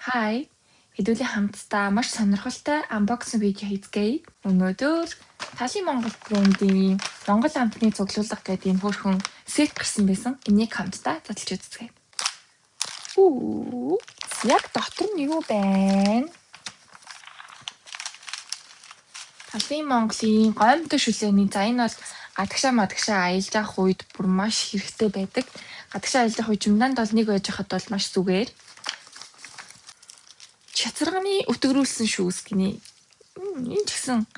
Hi. Хэдүүлээ хамтдаа маш сонирхолтой unboxing видео хийцгээе. Өнөөдөр Талын Монгол брендийн Монгол амтны цуглуулга гэдэг энэ хөөрхөн set гарсан байсан. Энийг хамтдаа задлж үзцгээе. Үу. Яг дотор нь юу байна? Талын Монголын гоймтой шүлээний, за, энэ бол гадагшаа мадагшаа аялж авах үед бүр маш хэрэгтэй байдаг. Гадагшаа аялж авах үед чемоданд бол нэг байж хахад бол маш зүгээр. Шацарганы өтгөрүүлсэн шүүс гинэ. Энэ ч гэсэн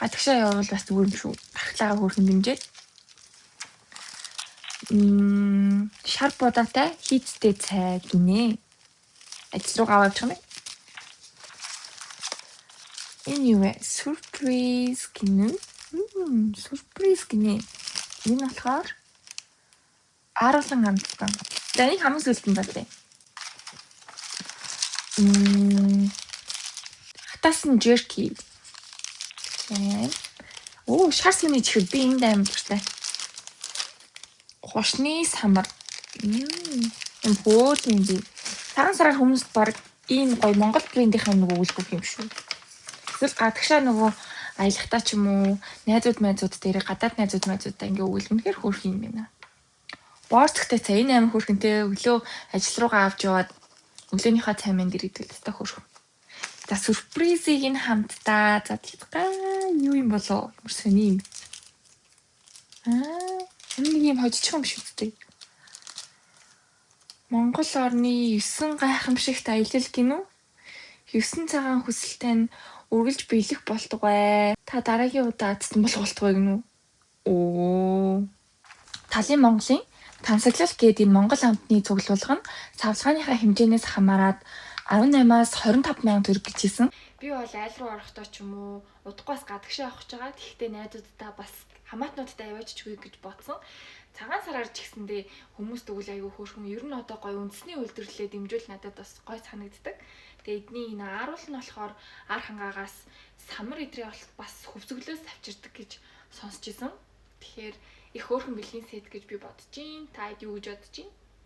гадагшаа явбал бас зүгээр юм шүү. Гарахлаагаа хөөрхөн дэмжиж. Шар будаатай хийцтэй цай гинэ. Ажил руу аваад явчих юм бэ? Энэ юу вэ? Surprise гинэ. Surprise гинэ. Энэ болохоор ааруулан амтсан. За, энийг хамгийн сүүлд нь задлаа. Хатаасан jerky. Тийм. Оо, шар сүний чихэр, би энд амар дуртай. Хушны самар. Энэ хөөрхөн юм би. Цагаан сараар хүмүүст баг ийм гоё Монгол брендийнх нь нөгөө өгүүлэх юм шүү. Эсвэл гадагшаа нөгөө аялахдаа ч юм уу найзууд майзууд дээр, гадаад найзууд майзуудаа ингээ өгвөл үнэхээр хөөрхөн юм байна. Боорцогтой цай, энэ амар хөөрхөнтэй, өглөө ажил руугаа авч яваад өглөөнийхөө цай мэн дээр идвэл өстой хөөрхөн. За, surprise ыг нь хамтдаа задлаа. Юу юм болоо? Ямар сони юм. Аа, энэ нэг юм хожчих юм шүү дээ. Монгол орны 9 гайхамшигт аялал гинүү? 9 цагаан хүсэлтэй нь үргэлж биелэх болтугай. Та дараагийн удаа азтан болох болтугай гинүү? Оо. Талын Монголын тансаглал гээд энэ Монгол амтны цуглуулга нь савлгааныхаа хэмжээнээс хамаарат 18-аас 25 мянган төгрөг гэж хэлсэн. Би бол айл руу орохдоо ч юм уу удахгүй бас гадагшаа явах гэж байгаа. Тэгэхдээ найзуудтай, бас хамаатнуудтай яваачихгүй гэж бодсон. Цагаан сараар ч гэсэндээ хүмүүст өгвөл айгүй хөөрхөн. Ер нь одоо гоё үндэсний үйлдвэрлэлээ дэмжүүл надад бас гоё санагддаг. Тэгээ эдний энэ ааруул нь болохоор ар хангаагаас самар идрээ бас хөвсөглөөс авчирдаг гэж сонсч исэн. Тэгэхээр их хөөрхөн бэлгийн set гэж би бодож гин. Та хэд юу гэж бодож гин?